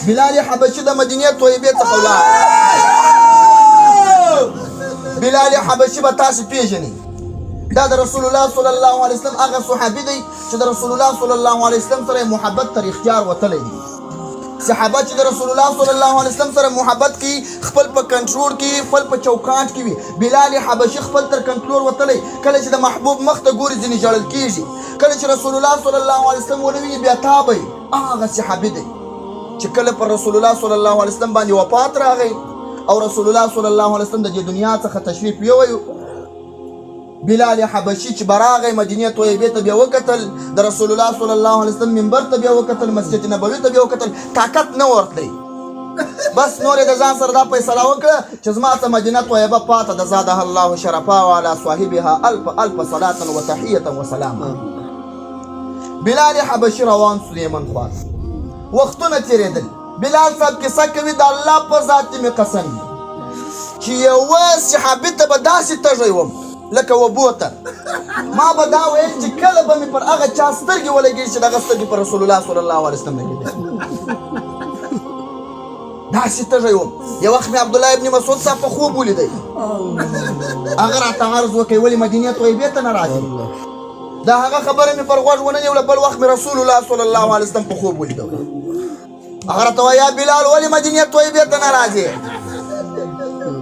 بلال حبشي د مدینې طیبې څخه ولاړ. بلال حبشي به تاسو پیژنئ، دا د رسول الله صلی الله علیه وسلم هغه صحابي دی چې د رسول الله صلی الله علیه وسلم سره محبت تر اختیار وتلی دی. صحابه چې د رسول الله صلی الله علیه وسلم سره محبت کوي، خپل په کنټرول کې، خپل په چوکاټ کې وي. بلال حبشي خپل تر کنټرول وتلی، کله چې د محبوب مخ ته ګوري ځینې ژړل کېږي، کله چې رسول الله صلی الله علیه وسلم ونه ویني بیا تابه. هغه صحابي دی چې کله پر رسول الله صلی الله علیه وسلم باندې وفات راغی او رسول الله صلی الله علیه وسلم د دې دنیا څخه تشریف یوویو، بلال حبشي چې به راغی مدینې طیبې ته بیا وکتل، د رسول الله صلی الله علیه وسلم منبر ته بیا وکتل، مسجد نبوي ته بیا وکتل، طاقت نه ورتلی. بس نور یې د ځان سره دا فیصله وکړه چې زما څه مدینه طیبه پاته ده، زادها الله شرفا وعلى صاحبها الف الف صلاة و تحیة و سلاما. بلال حبشي روان سو یمن خواته. وختونه تېرېدل، بلال صاحب کیسه کوي، د الله په ذات مې قسم وي چې یوه صحابي ته به داسې تږی وم لکه وبو ته. ما به دا ویل چې کله به مې پر هغه چا سترګې ولګېږي چې دغه سترګې پر رسول الله صلی الله علیه وسلم لګېدلې، داسې تږی وم. یو وخت مې عبدالله ابن مسعود صاحب په خوب ولیدی، هغه راته عرض وکړ ولې مدینې طیبې ته نه راځې؟ دا هغه خبره مې پر غوږ ونه نیوله. بل وخت مې رسول الله صلی الله علیه وسلم په خوب ولیدو، هغه راته وایي یا بلال ولې مدینې طیبې ته نه راځې؟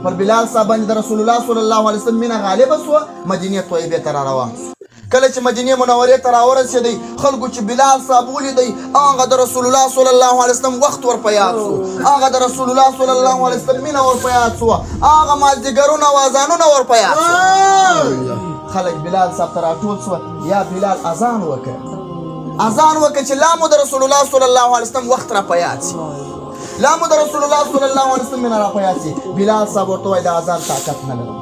پر بلال صاحب باندې د رسول الله صلی الله علیه وسلم مینه غالبه سوه، مدینې طیبې ته را روان سو. کله چې مدینې منورې ته راورسېدی، خلکو چې بلال صاحب ولیدی، هغه د رسول الله صلی الله علیه وسلم وخت ور په یاد سو، هغه د رسول الله صلی الله علیه وسلم مینه ور په یاد سوه، هغه مازدیګرونه او اذانونه ور په یاد سو. خلک بلال صاحب ته راټول سوه، یا بلال اذان وکړه، اذان وکړه چې لا مو د رسول الله صلی الله علیه وسلم وخت را په یاد سي، لا مو د رسول الله صلی الله علیه وسلم مینه را په یاد سي. بلال صاحب ورته وایي د اذان طاقت نه لرم،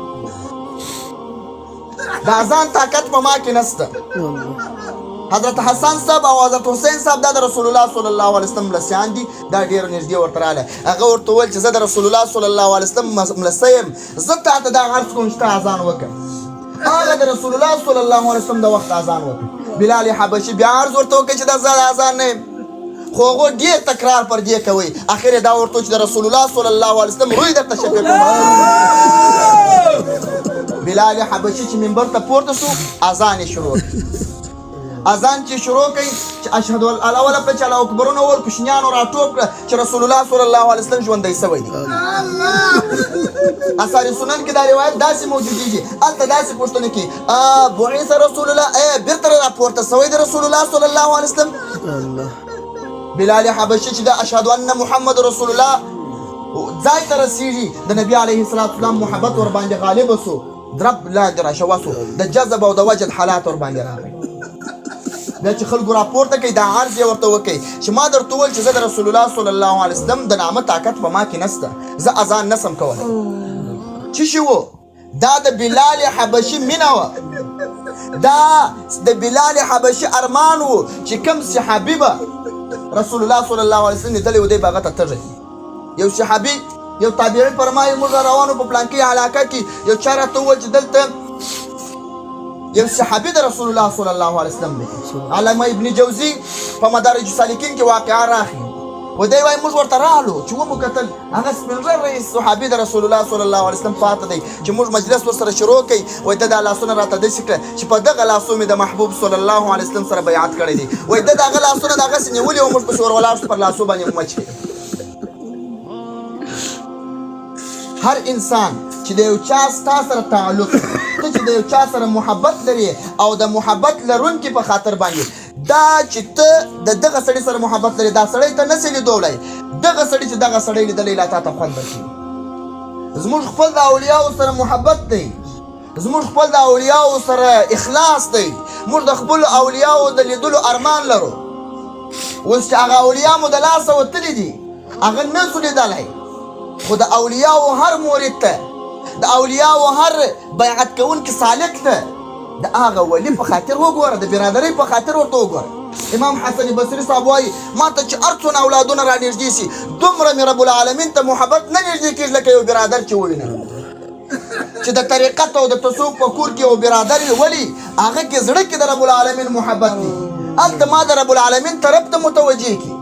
د اذان طاقت په ما کې نسته. حضرت حسن صاحب او حضرت حسین صاحب دا د رسول الله صلی الله علیه وسلم ملسیان دي، دا ډېر نږدې ورته راغله. هغه ورته وویل چې زه د رسول الله صلی الله علیه وسلم ملسی یم، زه تا ته دا عرض کوم چې ته اذان وکړه. هغه د رسول الله صلی الله علیه وسلم د وخت اذان وکړ. بلال حبشي بیا عرض ورته وکړ چې دا زه د اذان نه یم، خو هغو ډېر تکرار پر دې کوي. اخر یې دا ورته چې د رسول الله صلی الله علیه وسلم روی درته شفیع کوم. بلال حبشي چې منبر ته پورته سو، اذان یې شروع کړ. اذان چې شروع کړي چې اشهد الاوله په چې الله اکبرونه وویل، کوچنیانو راټوپ کړه چې رسول الله صلی الله علیه وسلم ژوندی سوی دی. اثار سنن کې دا روایت داسې موجودېږي، هلته داسې پوښتنه کوي، بعث رسول الله، ای بېرته راپورته سوی دی رسول الله صلی الله علیه وسلم؟ بلال حبشي چې د اشهد ان محمد رسول الله ځای ته رسېږي، د نبي علیه الصلاة والسلام محبت ورباندې غالب سو، درب لاندې راشوه سو، د جذب او د وجد حالات ورباندې راغی. بیا چې خلکو راپورته کوي، دا عرض یې ورته وکړي چې ما درته وویل چې زه د رسول الله صلی الله علیه وسلم د نامه طاقت په ما کې نسته، زه اذان نسم کولی. چې شي وو؟ دا د بلال حبشي مینه وه، دا د بلال حبشي ارمان و چې کوم صحابي به رسول الله صلی الله علیه وسلم لیدلی و، دی به هغه ته تږی. یو صحابي یو تابعي فرمایي، موږ روانو په پلانکۍ علاقه کې، یو چا راته وویل چې دلته یو صحابي د رسول الله صلی الله علیه وسلم دی. علامه ابن جوزي په مدارج السالکین کې واقعه راخي و دی وایي موږ ورته رالو چې ومو کتل هغه سپین ږیری صحابي د رسول الله صلی الله علیه وسلم پاته دی چې موږ مجلس ورسره شروع کړي. وایي ده دا لاسونه راته داسې کړه چې په دغه لاسو مې د محبوب صلی الله علیه وسلم سره بیعت کړی دی. وایي ده د هغه لاسونه دغسې نیولي او موږ پسې ور ولاړ شو، پر لاسو باندې مو مچ کړي. هر انسان چې د یو چا ستا سره تعلق، ته چې د یو چا سره محبت لرې او د محبت لرونکي په خاطر باندې دا چې ته د دغه سړي سره محبت لرې، دا سړی ته نسې لیدولی، دغه سړي چې دغه سړی لیدلی لا تا ته خوند درکوي. زموږ خپل د اولیاو سره محبت دی، زموږ خپل د اولیاو سره اخلاص دی، موږ د خپلو اولیاو د لیدلو ارمان لرو. اوس چې هغه اولیا مو د لاسه وتلي دي، هغه نه سو لیدلی، خو د اولیاو هر مورد ته، د اولیاو هر بیعت کوونکي سالک ته د هغه ولي په خاطر وګوره، د برادرۍ په خاطر ورته وګوره. امام حسن بصري صاحب وایي، ما ته چې هر څونه اولادونه رانږدې سي، دومره مې رب العالمین ته محبت نه نږدې کېږي لکه یو برادر چې ووینم چې د طریقت او د تصوف په کور کې یو برادر وي، ولي هغه کې زړه کې د رب العالمین محبت دی، هلته ما د رب العالمین طرف ته متوجه کړي.